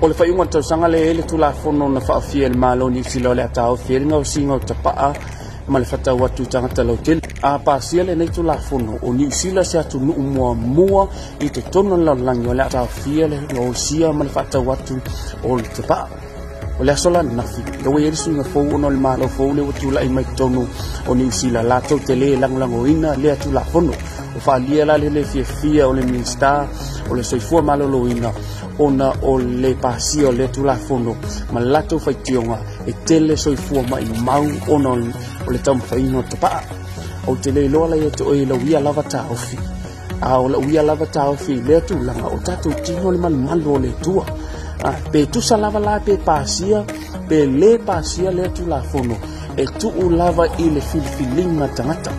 O le faaiuga o le tausaga lea e i ai le Tulafono na faaofia e le Malo o Niu Sila o le a taofi ai le gaosiga o tapaa ma le fatau atu i tagata lautele. A pasia lenei Tulafono, o Niu Sila se atunuu muamua i totonu o le lalolagi o le a taofia le gaosia ma le faatau atu o le tapaa. O le aso la ananafi, lea ua i ai le suiga fou ona o le Malo fou lea ua tulai mai totonu o Niu Sila, latou te le lagolagoina lea Tulafono. Ua faaalia la le le fiafia o le Minisita o le Soifua Maloloina ona o le pasia o lea Tulafono ma le latou faitioga e tele soifua maimau ona o le taumafaiga o le tapaa. Ou te le iloa la ia te oe i lau ia lava taofi, a o lau ia lava taofi i lea tulaga, o tatou tino le malumalu o le Atua. Pe tusa lava la pe pasia pe le pasia lea Tulafono, e tuu lava i le filifiliga tagata.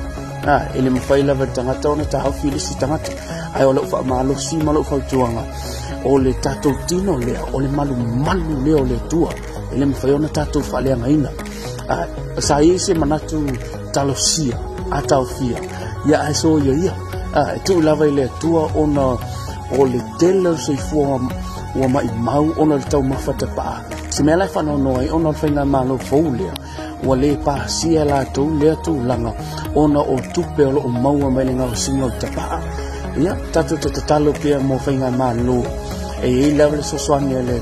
E le mafai lava e le tagata ona taofi i le isi tagata, ae o lau faamalosi ma lau fautuaga, o le tatou tino lea, o le malumalu lea o le Atua, e le mafai ona tatou faaleagaina. Sa i ai se manatu talosia a taofia ia, ae soia ia, e tuu lava i le Atua ona o le tele o le soifua ua maimau ona o le taumafa tapaa. Se mea la e faanoanoa ai ona o le faigamalo fou lea ua le pasia latou lea tulaga ona o tupe o loo maua mai le gaosiga o le tapaa. Ia tatou te tatalo pea mo faigamalo e i ai lava le fesoasoani a le